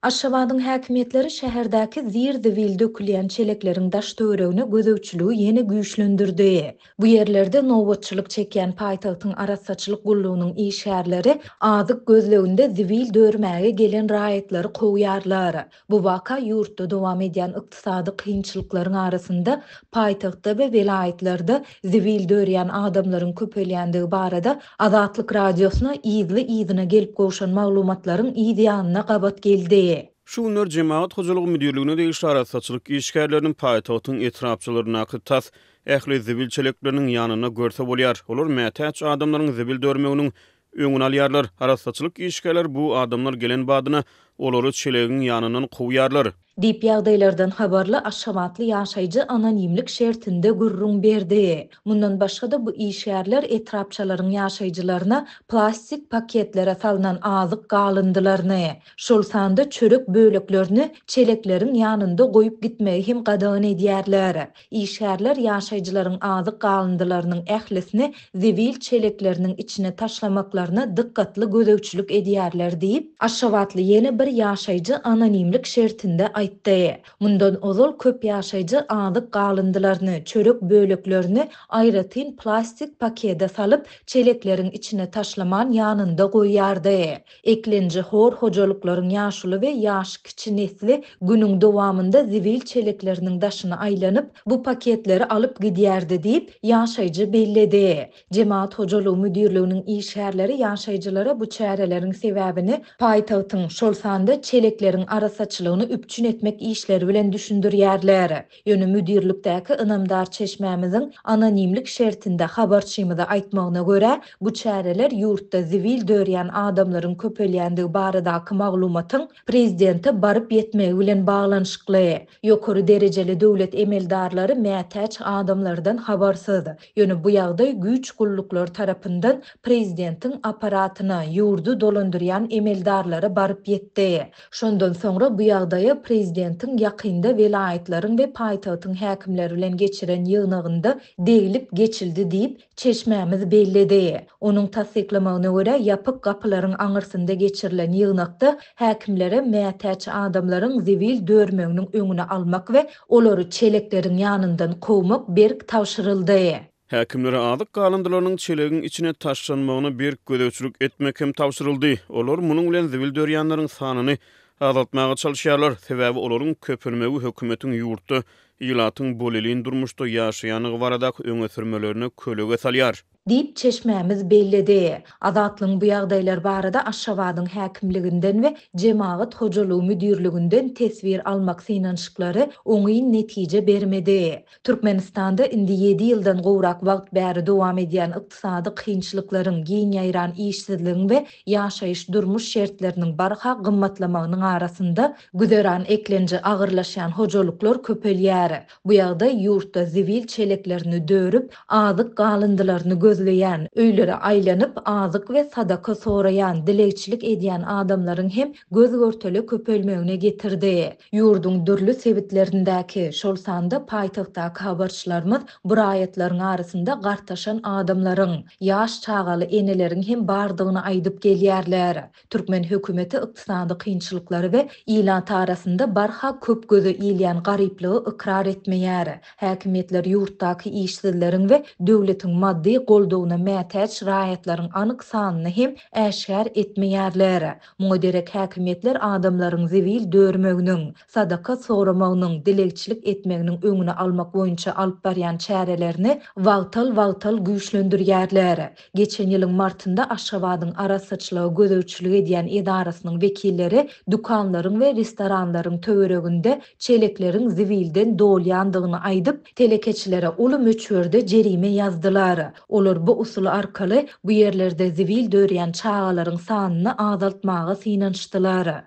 Aşgabadyň häkimiýetleri şäherdäki zir-zibil dökülýän çelekleriň daş-töweregine gözegçiligi ýene güýçlendirdi. Bu ýerlerde nobatçylyk çekýän paýtagtyň arassaçylyk gullugynyň işgärleri azyk gözleginde zibil dörmäge gelen raýatlary kowýarlar. Bu waka ýurtda dowam edýän ykdysady kynçylyklaryň arasynda paýtagtda we welaýatlarda zibil dörýän adamlaryň köpelýändigi barada Azatlyk Radiosyna yzly-yzyna gelip gowşan maglumatlaryň yz ýanyna gabat geldi. Şu günler Jemagat hojalygy müdirligine degişli arassaçylyk işgärlerini paýtagtyň etrapçalaryndaky tas ähli zibil çelekleriniň ýanynda görse bolýar. Olar mätäç adamlaryň zibil dörmeginiň öňüni alýarlar. Arassaçylyk işgärleri bu adamlar gelen badyna olary çelegiň ýanyndan kowýarlar. Diýip, ýagdaýlardan habarly aşgabatly ýaşaýjy anonimlik şertinde gürrüň berdi. Mundan başga-da, bu işgärler etrapçalaryň ýaşaýjylaryna plastik paketlere salnan azyk galyndylaryny, şol sanda çörek böleklerini çelekleriň ýanynda goýup gitmegi hem gadagan edýärler. Işgärler ýaşaýjylaryň azyk galyndylarynyň ählisini zibil çelekleriniň içine taşlamaklaryna dykgatly gözegçilik edýärler diýip, aşgabatly ýene bir ýaşaýjy anonimlik şertinde aýtdy. Mundan ozal köp ýaşaýjy azyk galyndylaryny, çörek böleklerini aýratyn plastik pakede salyp, çelekleriň içine taşlaman ýanynda goýýardy. Eklenji hor hojalyklaryň ýaşuly we ýaşy kiçi nesli günüň dowamynda zibil çelekleriniň daşyna aýlanyp, bu paketleri alyp gidýärdi diýip, ýaşaýjy belledi. Jemagat hojalygy müdirliginiň işgärleri ýaşaýjylara bu çäreleriň sebäbini paýtagtyň, şol sanda çelekleriň arassaçylygyny üpjün etmek işleri bilen düşündirýärler. Ýöne müdirlikdäki ynamdar çeşmämiziň anonimlik şertinde habarçymyza aýtmagyna görä, bu çäreler ýurtda zibil dörýän adamlaryň köpelýändigi baradaky maglumatyň prezidente baryp ýetmegi bilen baglanyşykly. Ýokary derejeli döwlet emeldarlary mätäç adamlardan habarsyz. Ýöne bu ýagdaý güýç gulluklary tarapyndan prezidentiň apparatyna, ýurdy dolandyrýan emeldarlara baryp ýetdi. Şondan soňra bu ýagdaýa prezidentiň ýakynda welaýatlaryň we paýtagtyň häkimleri bilen geçiren ýygnagynda deglip geçildi diýip, çeşmämiz belledi. Onuň tassyklamagyna görä, ýapyk gapylaryň aňyrsynda geçirilen ýygnakda häkimlere mätäç adamlaryň zibil dörmeginiň öňüni almak we olary çelekleriň ýanyndan kowmak berk tabşyryldy. Häkimlere azyk galyndylarynyň çelegiň içine taşlanmagyna berk gözegçilik etmek hem tabşyryldy. Olar munuň bilen zibil dörýänleriň sanyny azaltmaga çalyşýarlar, sebäbi olaryň köpelmegi hökümetiň ýurtda ilatyň bolelin durmuşda ýaşaýandygy baradaky öňe sürmelerine kölege salýar. Diýip, çeşmämiz belledi. Azatlygyň bu ýagdaýlar barada Aşgabadyň häkimliginden we Jemagat hojalygy müdirliginden teswir almak synanyşyklary oňyn netije bermedi. Türkmenistanda indi ýedi ýyldan gowrak wagt bäri dowam edýän ykdysady kynçylyklaryň, giň ýaýran işsizligiň we ýaşaýyş-durmuş şertleriniň barha gymmatlamagynyň arasynda güzeran eklenji agyrlaşýan hojalyklar köpelýär. Bu ýagdaý ýurtda zibil çeleklerini dörüp, azyk galyndylaryny gözleýän, öýlere aýlanyp, azyk we sadaka soraýan, dilegçilik edýän adamlaryň hem göz-görtele köpelmegine getirdi. Ýurduň dürli sebitlerindäki, şol sanda paýtagtdaky habarçylarymyz bu raýatlaryň arasynda gartaşan adamlaryň, ýaş çagaly eneleriň hem bardygyny aýdyp gelýärler. Türkmen hökümeti ykdysady kynçylyklary we ilat arasynda barha köp göze ilýän garyplygy ykrar etmeýär. Häkimiýetler ýurtdaky işsizleriň we döwletiň maddy goldawyna mätäç raýatlaryň anyk sanyny hem äşgär etmeýärler. Muňa derek häkimiýetler adamlaryň zibil dörmeginiň, sadaka soramagynyň, dilegçilik etmeginiň öňüni almak boýunça alyp barýan çärelerini wagtal-wagtal güýçlendirýärler. Geçen ýylyň martynda Aşgabadyň arassaçylyga gözegçilik edýän edarasynyň wekilleri dükanlaryň we restoranlaryň töwereginde çelekleriň zibilden dolýandygyny aýdyp, telekeçilere uly möçberde jerime ýazdylar. Olar bu usul arkaly bu ýerlerde zibil dörýän çagalaryň sanyny azaltmaga synanyşdylar.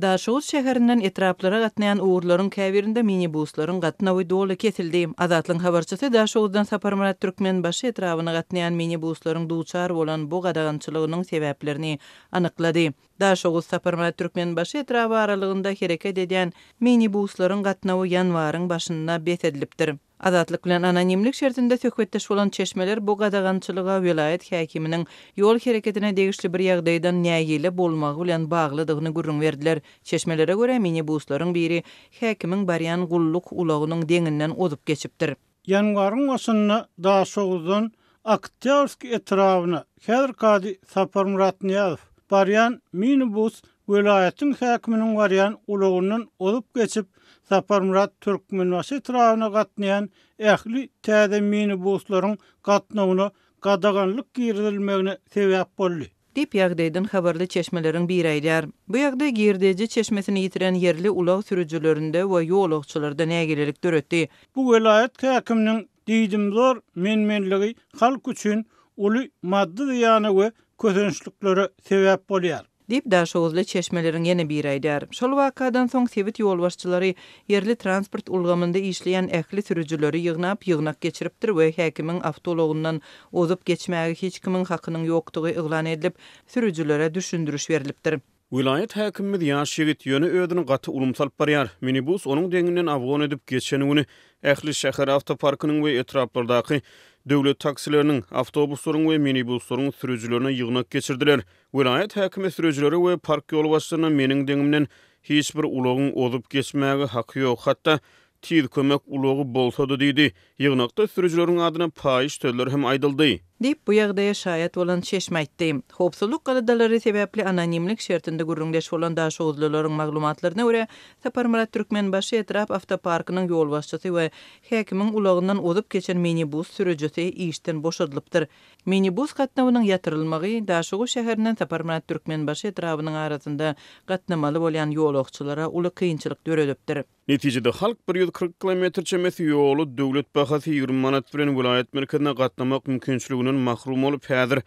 Daşoguz şäherinden etraplara gatnaýan ugurlaryň käbirinde minibuslaryň gatnawy doly kesildi. Azatlygyň habarçysy Daşoguzdan Saparmyrat Türkmenbaşy etrabyna gatnaýan minibuslaryň duçar bolan bu gadagançylygynyň sebäplerini anyklady. Daşoguz, Saparmyrat Türkmenbaşy etraby aralygynda hereket edýän minibuslaryň gatnawy ýanwaryň başynda bes edilipdir. Azatlyk bilen anonimlik şertinde söhbetdeş bolan çeşmeler bu gadagançylyga welaýat häkiminiň ýol hereketine degişli bir ýagdaýdan nägile bolmagy bilen baglydygyny gürrüň berdiler. Çeşmelere görä, minibuslaryň biri häkimiň barýan gulluk ulagynyň deňinden ozup geçipdir. Ýanwaryň başynda Daşoguzdan Oktýabrskiý etrabyna, häzirki ady Saparmyrat Nyýazow, barýan minibus welaýatyň häkiminiň barýan ulagyndan ozup geçip, Saparmyrat Türkmenbaşy etrabyna gatnaýan ähli täze minibuslaryň gatnawyna gadaganlyk girizilmegine sebäp boldy. Diýip, ýagdaýdan habarly çeşmeleriň biri aýdýar. Bu ýagdaý girdeji çeşmesini ýitiren ýerli ulag sürüjilerinde we ýolagçylarda nägilelik döretdi. Bu welaýat häkiminiň diýdimzor men-menligi halk üçin uly maddy zyýana we kösençliklere sebäp bolýar. Diýip, daşoguzly çeşmeleriň ýene biri aýdýar. Şol wakadan soň sebit ýolbaşçylary ýerli transport ulgamynda işleýän ähli sürüjileri ýygnap, ýygnak geçiripdir we häkimiň awtoulagyndan ozup geçmäge hiç kimiň hakynyň ýokdugy yglan edilip, sürüjilere düşündiriş berlipdir. Welaýat häkimimiz ýaş ýigit, ýöne özüni gaty ulumsy alyp barýar. Minibus onuň deňinden abgon edip geçen güni ähli şäher awtoparkynyň we etraplardaky döwlet taksileriniň, awtobuslaryň we minibuslaryň sürüjilerine ýygnak geçirdiler. Welaýat häkimi sürüjilere we park ýolbaşçylaryna meniň deňimden hiç bir ulagyň ozup geçmäge haky ýok, hatda Tiz kömek ulagy bolsa-da diýdi. Ýygnakda sürüjileriň adyna paýyş sözler hem aýdyldy. Diýip, bu ýagdaýa şaýat bolan çeşme aýtdy. Howpsuzlyk aladalary sebäpli anonimlik şertinde gürrüňdeş bolan daşoguzlylaryň maglumatlaryna görä, Saparmyrat Türkmenbaşy etrap awtoparkynyň ýolbaşçysy we häkimiň ulagyndan ozup geçen minibus sürüjisi işden boşadylypdyr. Minibus gatnawynyň ýatyrylmagy Daşoguz şäherinden Saparmyrat Türkmenbaşy etrabynyň arasynda gatnamaly bolýan ýolagçylara uly kynçylyk döredipdir. Netijede, halk 140 kilometr çemesi ýoly döwlet bahasy 20 manat bilen welaýat merkezine gatnamak mümkinçiliginden mahrum bolup, häzir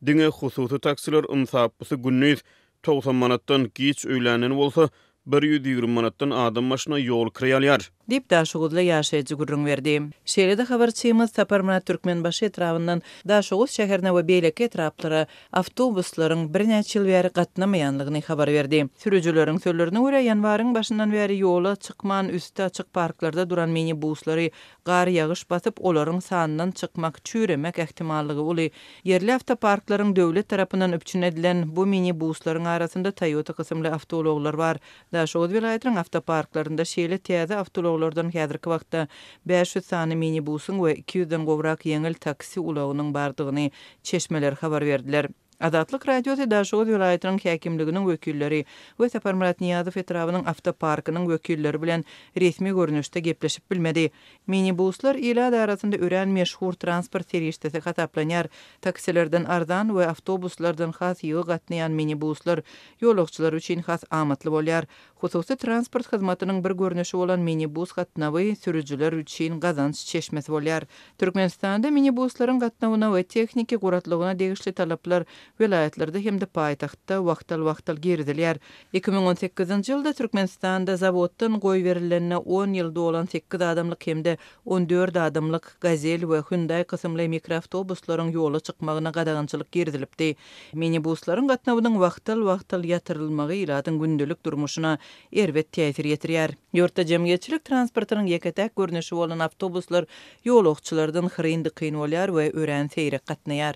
diňe hususy taksiler ynsaplysy gündiz 90 manatdan, giç öýländen bolsa 120 manatdan adam başyna ýol kireý alýar. Diýip, daşoguzly ýaşaýjy gürrüň berdi. Şeýle-de habarçymyz Saparmyrat Türkmenbaşy etrabyndan Daşoguz şäherine we beýleki etraplara awtobuslaryň birnäçe ýyl bäri gatnamaýanlygyny habar berdi. Sürüjileriň sözlerine görä, ýanwaryň başyndan bäri ýola çykman, üsti açyk parklarda duran minibuslary gar-ýagyş basyp, olaryň sandan çykmak, çüýremek ähtimallygy uly. Ýerli awtoparklaryň döwlet tarapyndan üpjün edilen bu minibuslaryň arasynda Toyota kysymly awtoulaglar bar. Daşoguz welaýatynyň awtoparklarynda şeýle täze awtoulaglardan häzirki wagtda 500 sany minibusyň we 200-den gowrak ýeňil taksi ulagynyň bardygyny çeşmeler habar berdiler. Azatlyk Radiosy Daşoguz welaýatynyň häkimliginiň wekilleri we Saparmyrat Nyýazow etrabynyň awtoparkynyň wekilleri bilen resmi görnüşde gepleşip bilmedi. Minibuslar ilat arasynda örän meşhur transport serişdesi hasaplanýar. Taksilerden arzan we awtobuslardan has ýygy gatnaýan minibuslar ýolagçylar üçin has amatly bolýar. Hususy transport hyzmatynyň bir görnüşi bolan minibus gatnawy sürüjiler üçin gazanç çeşmesi bolýar. Türkmenistanda minibuslaryň gatnawyna we tehniki guratlygyna degişli talaplar welaýatlarda hem-de paýtagtda wagtal-wagtal girizilýär. 2018-nji ýylda Türkmenistanda zawoddan goýberilenine on ýyl dolan sekiz adamlyk hem-de on dört adamlyk Gazel we Hyundai kysymly mikroawtobuslaryň ýola çykmagyna gadagançylyk girizilipdi. Minibuslaryň gatnawynyň wagtal-wagtal ýatyrylmagy ilatyň gündelik durmuşyna erbet täsir ýetirýär. Ýurtda jemgyýetçilik transportynyň ýeke-täk görnüşi bolan awtobuslar ýolagçylardan hyryn-dykyn bolýar we örän seýrek gatnaýar.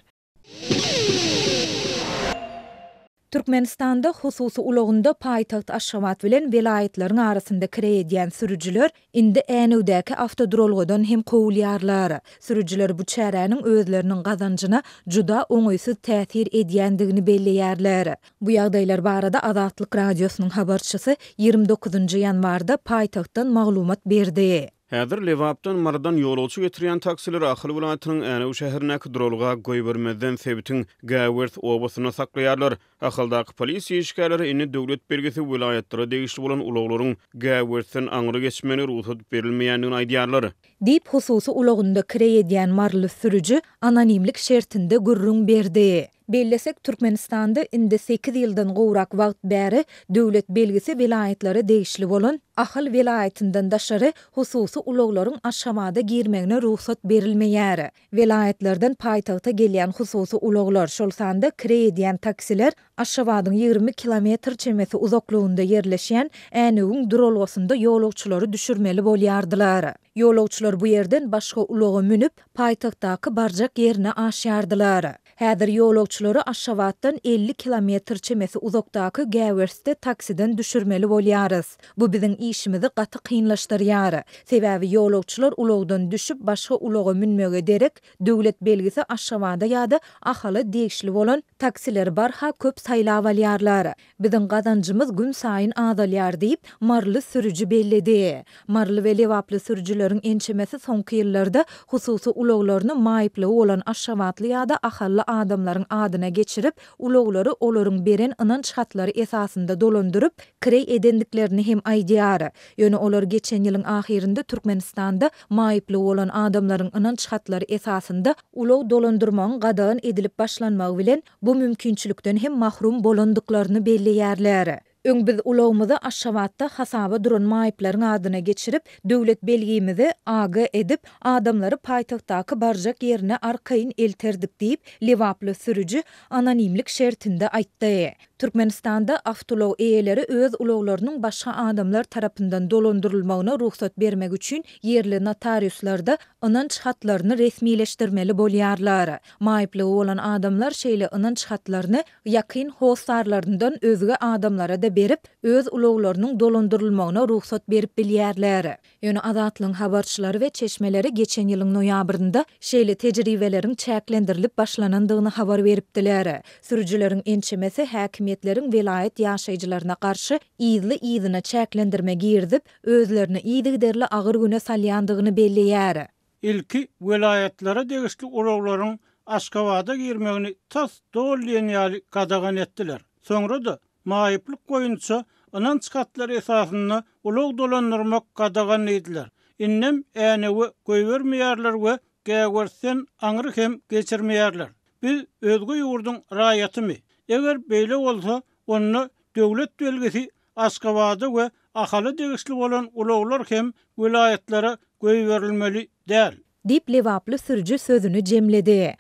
Türkmenistanda hususy ulagynda paýtagt Aşgabat bilen welaýatlaryň arasynda kireý edýän sürüjiler indi Änewdäki awtoduralgadan hem kowulýarlar. Sürüjiler bu çäräniň özleriniň gazanjyna juda oňaýsyz täsir edýändigini belleýärler. Bu ýagdaýlar barada Azatlyk Radiosynyň habarçysy 29 ýanwarda paýtagtdan maglumat berdi. Häzir Lebapdan, Marydan ýolagçy getirýän taksileri Ahal welaýatynyň Änew şäherindäki duralga goýbermezden sebitiň Gäwers obasynda saklaýarlar. Ahaldaky polisiýa işgärleri indi döwlet belgisi welaýatlara degişli bolan ulaglaryň Gäwersden aňry geçmegine rugsat berilmeýändigini aýdýarlar. Diýip, hususy ulagynda kireý edýän maryly sürüji anonimlik şertinde gürrüň berdi. Bellesek, Türkmenistanda indi sekiz ýyldan gowrak wagt bäri döwlet belgisi welaýatlara degişli bolan Ahal welaýatyndan daşary hususy ulaglaryň Aşgabada girmegine rugsat berilmeýär. Welaýatlardan paýtagta gelýän hususy ulaglar, şol sanda kireý edýän taksiler Aşgabadyň 20 kilometr çemesi uzaklygynda ýerleşýän Änewiň duralgasynda ýolagçylary düşürmeli bolýardylar. Ýolagçylar bu ýerden başga ulaga münüp, paýtagtdaky barjak ýerine aşýardylar. Häzir ýolagçylary Aşgabatdan 50 kilometr çemesi uzakdaky Gäwersde taksiden düşürmeli bolýarys. Bu biziň işimizi gaty kynlaşdyrýar. Sebäbi ýolagçylar ulagdan düşüp başga ulaga münmege derek, döwlet belgisi Aşgabada ýa-da Ahala degişli bolan taksileri barha köp saýlap alýarlar. Biziň gazanjymyz günsaýyn azalýar diýip, maryly sürüji belledi. Maryly we lebaply sürüjileriň ençemesi soňky ýyllarda hususy ulaglaryny maýyplygy bolan aşgabatly ýa-da ahally adamlaryň adyna geçirip, ulaglary olaryň beren ynanç hatlary esasynda dolandyryp, kireý edendiklerini hem aýdýar. Ýöne olar geçen ýylyň ahyrynda Türkmenistanda maýyplygy bolan adamlaryň ynanç hatlary esasynda ulag dolandyrmagyň gadagan edilip başlanmagy bilen, bu mümkinçilikden hem mahrum bolandyklaryny belleýärler. Öň biz ulagymyzy Aşgabatda hasaba duran maýyplaryň adyna geçirip, döwlet belgimizi AG edip, adamlary paýtagtdaky barjak ýerine arkaýyn elterdik diýip, lebaply sürüji anonimlik şertinde aýtdy. Türkmenistanda awtoulag eýeleri öz ulaglarynyň başga adamlar tarapyndan dolandyrylmagyna rugsat bermek üçin ýerli notariuslarda ynanç hatlaryny resmileşdirmeli bolýarlar. Maýyplygy bolan adamlar şeýle ynanç hatlaryny ýakyn hossarlaryndan özge adamlara-da berip, öz ulaglarynyň dolandyrylmagyna rugsat berip bilýärler. Ýöne Azatlygyň habarçylary we çeşmeleri geçen ýylyň noýabrynda şeýle tejribeleriň çäklendirilip başlanandygyny habar beripdiler. Sürüjileriň ençemesi häkimiýetleriň welaýat ýaşaýjylaryna garşy yzly-yzyna çäklendirme girizip, özlerini yzygiderli agyr güne salýandygyny belleýär. Ilki welaýatlara degişli ulaglaryň Aşgabada girmegini tas doly diýen ýaly gadagan etdiler. Soňra-da maýyplyk boýunça ynanç hatlary esasynda ulag dolandyrmak gadagan diýdiler. Indem Änewe goýbermeýärler we Gäwersden aňry hem geçirmeýärler. Biz özge ýurduň raýatymy? Eger beýle bolsa, onda döwlet belgisi Aşgabada we Ahala degişli bolan ulaglar hem welaýatlara goýberilmeli däl. Diýip, lebaply sürüji sözüni jemledi.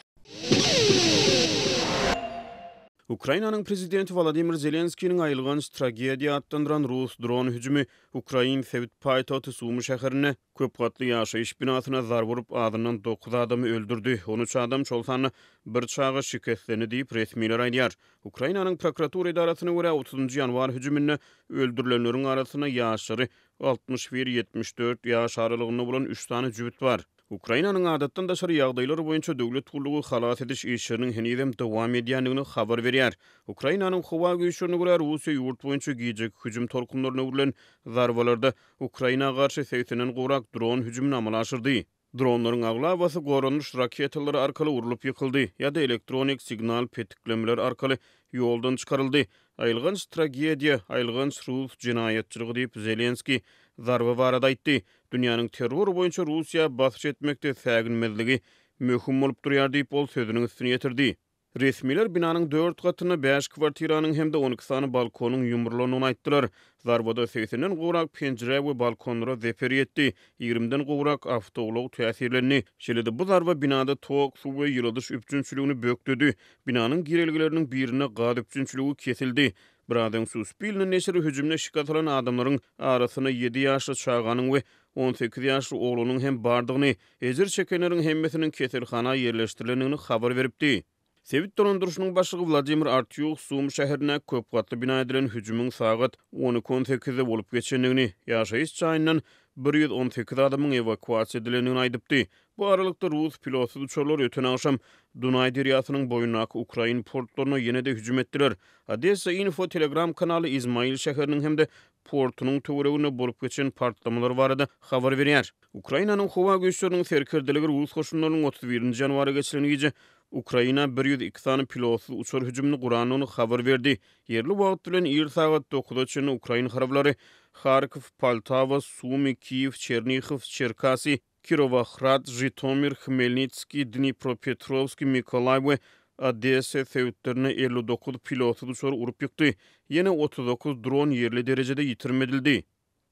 Ukrainanyň prezidenti Wolodymyr Zelenskiniň aýylganç tragediýa atlandyran rus dron hüjümi ukrain sebit paýtagty Sumy şäherinde köp gatly ýaşaýyş binasyna zarba urup, azyndan dokuz adamy öldürdi, 13 adam, şol sanda bir çaga şikeslendi diýip, resmiler aýdýar. Ukrainanyň prokuratura edarasyna görä, otuzynjy ýanwar hüjüminde öldürilenleriň arasynda ýaşlary 61, 74 ýaş aralygynda bolan üç sany jübüt bar. Ukrainanyň Adatdan daşary ýagdaýlar boýunça döwlet gullugy halas ediş işleriniň henizem dowam edýändigini habar berýär. Ukrainanyň howa güýçlerine görä, Russiýa ýurt boýunça gijeki hüjüm tolkunlaryna öwrülen zarbalarda Ukraina garşy segsenden gowrak dron hüjümini amala aşyrdy. Dronlaryň aglabasy goranyş raketalary arkaly urlup ýykyldy ýa-da elektronik signal petiklemeler arkaly ýoldan çykaryldy. Aýylganç tragediýa, aýylganç rus jenaýatçylygy diýip, Zelenskiý zarba barada aýtdy. Dünýäniň terror boýunça Russiýa basyş etmekde säginmezligi möhüm bolup durýar diýip, ol sözüniň üstüni ýetirdi. Resmiler binanyň dört gatynda bäş kwartiranyň hem-de 12 sany balkonyň ýumrulandygyny aýtdylar. Zarbada segsenden gowrak penjirä we balkonlara zeper ýetdi, ýigrimiden gowrak awtoulag täsirlendi. Şeýle-de bu zarba binada tok, suw we ýyladyş üpjünçiligini bökdedi. Binanyň girelgeleriniň birinde gaz üpjünçiligi kesildi. Biraz öň Suspilne neşiri hüjümde şikes alan adamlaryň arasynda ýedi ýaşly çaganyň we 18 ýaşly oglanyň hem bardygyny, Ejir çekenleriň hemmesiniň keselhana ýerleşdirilendigini habar beripdi. Sebit dolandyryşynyň başlygy Wladimir Artýuh Sum şäherindäki köp gatly bina edilen hüjümiň sagat on iki on sekizde bolup geçendigini, ýaşaýyş jaýyndan bir 118 adamyň ewakuasiýa edilendigini aýdypdy. Bu aralykda, rus pilotsyz uçarlary öten agşam Dunaý derýasynyň boýundaky ukrain portlaryna ýene-de hüjüm etdiler. Odessa Info Telegram kanaly Izmail şäheriniň hem-de portunyň töwereginde bolup geçen partlamalar barada habar berýär. Ukrainanyň howa güýçleriniň serkerdeligi rus goşunlarynyň 31-nji ýanwara geçilen gije Ukraina 102 sany pilotsyz uçar hüjümini gurandygyny habar berdi. Ýerli wagt bilen ir sagat dokuza çenli ukrain harbylary Harkow, Poltawa, Sumy, Kiýew, Çernihow, Çerkasy, Kirowohrad, Žitomir, Hmelnitskiý, Dnipropetrowskiý, Mykolaýiw we. Odessa sebitlerinde 59 pilotsyz uçary urup ýykdy. Ýene 39 dron ýerli derejede ýitirim edildi.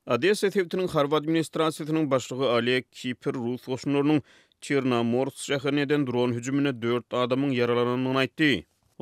Odessa sebitiniň harby administrasiýasynyň başlygy Oleg Kiper rus goşunlarynyň Çernomorsk şäherine eden dron hüjüminde dört adamyň ýaralanandygyny aýtdy.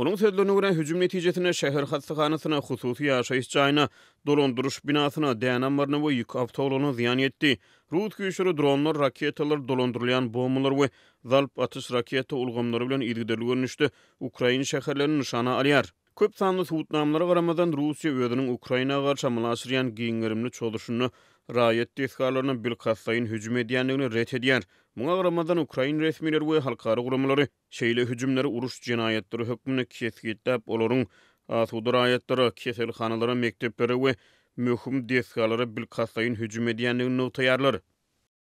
Onuň sözlerine görä, hüjüm netijesinde şäher hassahanasyna, hususy ýaşaýyş jaýyna, dolandyryş binasyna, däne ammaryna we ýük awtoulagyna zyýan ýetdi. Rus güýçleri dronlar, raketalar, dolandyrylýan bombalar we zalp atyş raketa ulgamlary bilen yzygiderli görnüşde ukrain şäherlerini nyşana alýar. Köp sanly subutnamalara garamazdan, Russiýa özüniň Ukraina garşy amala aşyrýan giň gerimli çozuşynda raýat desgalaryna bilkastlaýyn hüjüm edýändigini ret edýär. Muňa garamazdan, ukrain resmileri we halkara guramalary şeýle hüjümleri uruş jenaýatlary hökmünde kesgitläp, olaryň asuda raýatlara, keselhanalara, mekdeplere we möhüm desgalara bilkastlaýyn hüjüm edýändigini nygtaýarlar.